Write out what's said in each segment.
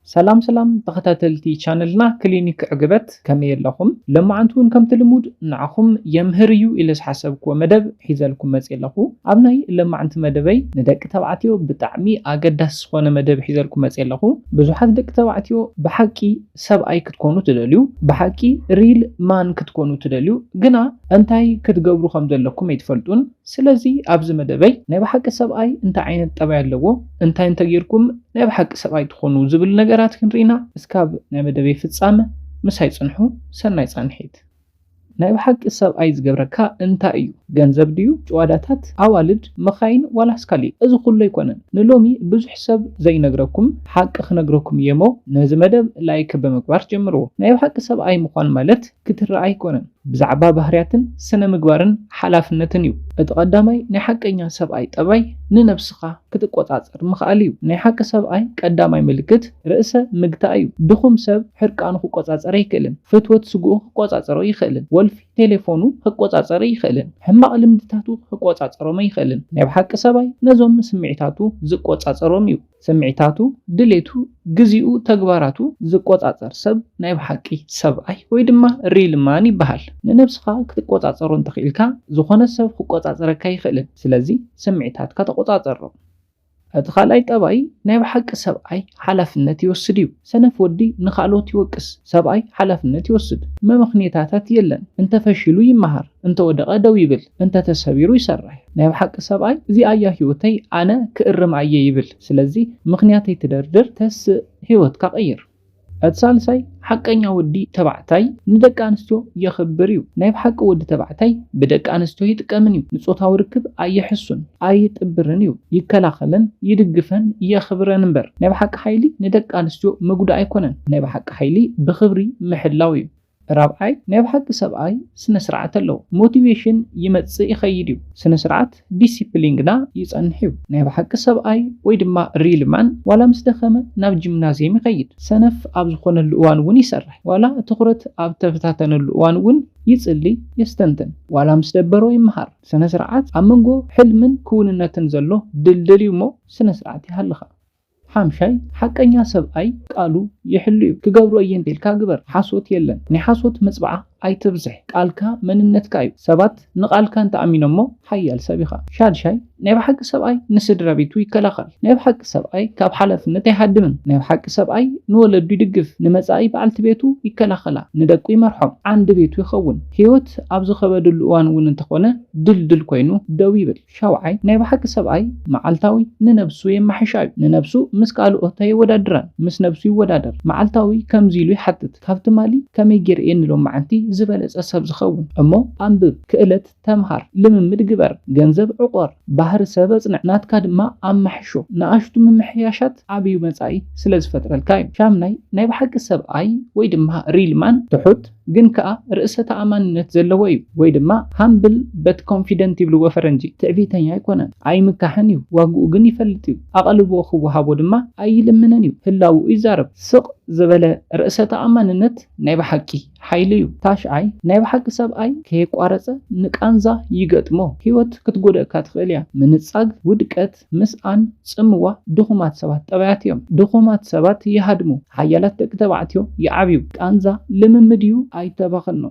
ሰላም ሰላም ተኸታተልቲ ቻነልና ክሊኒክ ዕግበት፣ ከመይ ኣለኹም? ለማዓንቲ እውን ከምቲ ልሙድ ንዓኹም የምህር እዩ ኢለ ዝሓሰብክዎ መደብ ሒዘልኩም መፅእ ኣለኹ። ኣብ ናይ ለማዓንቲ መደበይ ንደቂ ተባዕትዮ ብጣዕሚ ኣገዳሲ ዝኾነ መደብ ሒዘልኩም መፅእ ኣለኹ። ብዙሓት ደቂ ተባዕትዮ ብሓቂ ሰብኣይ ክትኮኑ ትደልዩ፣ ብሓቂ ሪል ማን ክትኮኑ ትደልዩ፣ ግና እንታይ ክትገብሩ ከም ዘለኩም ኣይትፈልጡን። ስለዚ ኣብዚ መደበይ ናይ ብሓቂ ሰብኣይ እንታይ ዓይነት ጠባይ ኣለዎ፣ እንታይ እንተጌርኩም ናይ ብሓቂ ሰብኣይ ትኾኑ ዝብል ነገራት ክንርኢና እስካብ ናይ መደበይ ፍጻመ ምሳይ ጽንሑ። ሰናይ ጻንሒት። ናይ ብሓቂ ሰብኣይ ዝገብረካ እንታይ እዩ? ገንዘብ ድዩ? ጭዋዳታት፣ ኣዋልድ፣ መኻይን ዋላስ ካሊእ? እዚ ኩሉ ኣይኮነን። ንሎሚ ብዙሕ ሰብ ዘይነግረኩም ሓቂ ክነግረኩም እየ እሞ ነዚ መደብ ላይክ ብምግባር ጀምርዎ። ናይ ብሓቂ ሰብኣይ ምዃን ማለት ክትረኣ ኣይኮነን። ብዛዕባ ባህርያትን ስነ ምግባርን ሓላፍነትን እዩ። እቲ ቀዳማይ ናይ ሓቀኛ ሰብኣይ ጠባይ ንነብስኻ ክትቆጻጸር ምኽኣል እዩ። ናይ ሓቂ ሰብኣይ ቀዳማይ ምልክት ርእሰ ምግታእ እዩ። ድኹም ሰብ ሕርቃኑ ክቆጻጸር ኣይክእልን። ፍትወት ስግኡ ክቆጻጸሮ ይኽእልን። ወልፊ ቴሌፎኑ ክቆጻጸር ይኽእልን። ሕማቕ ልምድታቱ ክቆጻጸሮም ኣይኽእልን። ናይ ብሓቂ ሰብኣይ ነዞም ስምዒታቱ ዝቆጻጸሮም እዩ። ስምዒታቱ፣ ድሌቱ፣ ግዚኡ፣ ተግባራቱ ዝቆጻጸር ሰብ ናይ ብሓቂ ሰብኣይ ወይ ድማ ሪል ማን ይበሃል። ንነብስኻ ክትቆጻጸሮ እንተኽኢልካ ዝኾነ ሰብ ክቆጻጸረካ ኣይኽእልን። ስለዚ ስምዒታትካ ተቆጻጸሮ። እቲ ካልኣይ ጠባይ ናይ ብሓቂ ሰብኣይ ሓላፍነት ይወስድ እዩ። ሰነፍ ወዲ ንኻልኦት ይወቅስ፣ ሰብኣይ ሓላፍነት ይወስድ። መመኽንዮታት የለን። እንተፈሺሉ ይመሃር፣ እንተወደቐ ደው ይብል፣ እንተተሰቢሩ ይሰርሕ። ናይ ብሓቂ ሰብኣይ እዚኣ እያ ህይወተይ ኣነ ክእርማ እየ ይብል። ስለዚ ምኽንያት ኣይትደርድር፣ ተስእ ህይወትካ ቀይር። እቲ ሳልሳይ ሓቀኛ ወዲ ተባዕታይ ንደቂ ኣንስትዮ የኽብር እዩ። ናይ ብሓቂ ወዲ ተባዕታይ ብደቂ ኣንስትዮ ይጥቀምን እዩ። ንጾታዊ ርክብ ኣየሕሱን፣ ኣይጥብርን እዩ። ይከላኸለን፣ ይድግፈን፣ የኽብረን እምበር ናይ ብሓቂ ሓይሊ ንደቂ ኣንስትዮ ምጉዳእ ኣይኮነን። ናይ ብሓቂ ሓይሊ ብኽብሪ ምሕላው እዩ። ራብዓይ ናይ ብሓቂ ሰብኣይ ስነ ስርዓት ኣለዎ። ሞቲቬሽን ይመጽእ ይኸይድ እዩ። ስነ ስርዓት ዲሲፕሊን ግና ይጸንሕ እዩ። ናይ ብሓቂ ሰብኣይ ወይ ድማ ሪል ማን ዋላ ምስ ደኸመ ናብ ጂምናዝየም ይኸይድ። ሰነፍ ኣብ ዝኾነሉ እዋን እውን ይሰርሕ። ዋላ ትኹረት ኣብ ተበታተነሉ እዋን እውን ይጽሊ፣ የስተንትን። ዋላ ምስ ደበሮ ይመሃር። ስነ ስርዓት ኣብ መንጎ ሕልምን ክውንነትን ዘሎ ድልድል እዩ እሞ ስነ ስርዓት ይሃልኻ። ሓምሻይ ሓቀኛ ሰብኣይ ቃሉ ይሕሉ እዩ። ክገብሮ እየ እንተልካ ግበር። ሓሶት የለን። ናይ ሓሶት መጽብዓ ኣይትብዝሕ። ቃልካ መንነትካ እዩ። ሰባት ንቃልካ እንተኣሚኖሞ ሓያል ሰብ ኢኻ። ሻድሻይ ናይ ብሓቂ ሰብኣይ ንስድራ ቤቱ ይከላኸል። ናይ ብሓቂ ሰብኣይ ካብ ሓላፍነት ኣይሃድምን። ናይ ብሓቂ ሰብኣይ ንወለዱ ይድግፍ። ንመጻኢ በዓልቲ ቤቱ ይከላኸላ። ንደቁ ይመርሖም። ዓንዲ ቤቱ ይኸውን። ህይወት ኣብ ዝኸበደሉ እዋን እውን እንተኾነ ድልድል ኮይኑ ደው ይብል። ሻውዓይ ናይ ብሓቂ ሰብኣይ መዓልታዊ ንነብሱ የማሕሻ እዩ። ንነብሱ ምስ ካልኦት ኣይወዳድራን፣ ምስ ነብሱ ይወዳደር። መዓልታዊ ከምዚ ኢሉ ይሓትት፣ ካብ ትማሊ ከመይ ገይረ እየ ንሎማዓንቲ ዝበለጸ ሰብ ዝኸውን? እሞ ኣንብብ፣ ክእለት ተምሃር፣ ልምምድ ግበር፣ ገንዘብ ዕቆር፣ ባህሪ ሰብ ኣጽንዕ፣ ናትካ ድማ ኣማሕሾ። ንኣሽቱ ምምሕያሻት ዓብዩ መጻኢ ስለ ዝፈጥረልካ እዩ። ሻምናይ ናይ ብሓቂ ሰብኣይ ወይ ድማ ሪል ማን ትሑት ግን ከኣ ርእሰ ተኣማንነት ዘለዎ እዩ፣ ወይ ድማ ሃምብል በት ኮንፊደንት ይብልዎ ፈረንጂ። ትዕቢተኛ ኣይኮነን፣ ኣይምካሕን እዩ፣ ዋግኡ ግን ይፈልጥ እዩ። ኣቓልቦ ክወሃቦ ድማ ኣይልምንን እዩ፣ ህላውኡ ይዛረብ። ስቕ ዝበለ ርእሰ ተኣማንነት ናይ ብሓቂ ሓይሊ እዩ። ታሽዓይ ናይ ብሓቂ ሰብኣይ ከየቋረጸ ንቃንዛ ይገጥሞ። ህይወት ክትጎደእካ ትኽእል እያ። ምንጻግ፣ ውድቀት፣ ምስኣን፣ ጽምዋ ድኹማት ሰባት ጠባያት እዮም። ድኹማት ሰባት ይሃድሙ፣ ሓያላት ደቂ ተባዕትዮ ይዓብዩ። ቃንዛ ልምምድ እዩ፣ ኣይተባኽኖ።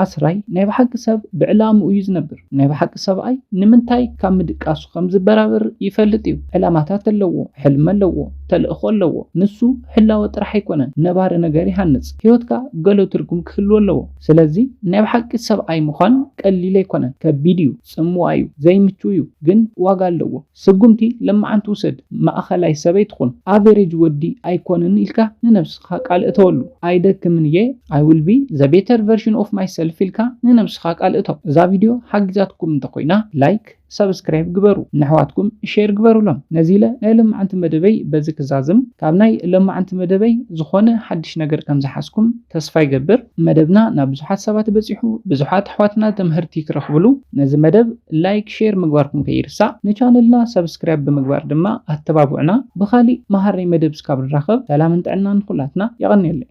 ዓስራይ ናይ ብሓቂ ሰብ ብዕላምኡ እዩ ዝነብር። ናይ ብሓቂ ሰብኣይ ንምንታይ ካብ ምድቃሱ ከም ዝበራብር ይፈልጥ እዩ። ዕላማታት ኣለዎ፣ ሕልሚ ኣለዎ፣ ተልእኾ ኣለዎ። ንሱ ህላወ ጥራሕ ኣይኮነን፣ ነባሪ ነገር ይሃንጽ። ህይወትካ ገለ ትርጉም ክህልዎ ኣለዎ። ስለዚ ናይ ብሓቂ ሰብኣይ ምዃን ቀሊል ኣይኮነን፣ ከቢድ እዩ፣ ጽምዋ እዩ፣ ዘይምችው እዩ፣ ግን ዋጋ ኣለዎ። ስጉምቲ ለማዓንቲ ውሰድ። ማእኸላይ ሰበይቲ ኩን። ኣቨሬጅ ወዲ ኣይኮንን ኢልካ ንነብስኻ ቃል እተወሉ። ኣይደክምን እየ፣ I will be the better version of myself ኢልካ ንነብስኻ ቃል እቶ። እዛ ቪድዮ ሓጊዛትኩም እንተኮይና ላይክ፣ ሰብስክራይብ ግበሩ። ንኣሕዋትኩም ሼር ግበሩሎም። ነዚ ኢለ ናይ ለማዓንቲ መደበይ በዚ ክዛዝም። ካብ ናይ ለማዓንቲ መደበይ ዝኾነ ሓድሽ ነገር ከም ዝሓዝኩም ተስፋ ይገብር። መደብና ናብ ብዙሓት ሰባት በጺሑ፣ ብዙሓት ኣሕዋትና ትምህርቲ ክረኽብሉ ነዚ መደብ ላይክ፣ ሼር ምግባርኩም ከይርሳዕ። ንቻነልና ሰብስክራይብ ብምግባር ድማ ኣተባብዑና። ብኻሊእ መሃሪ መደብ እስካብ ንራኸብ ሰላምን ጥዕናን ንኹላትና። የቐንየለይ።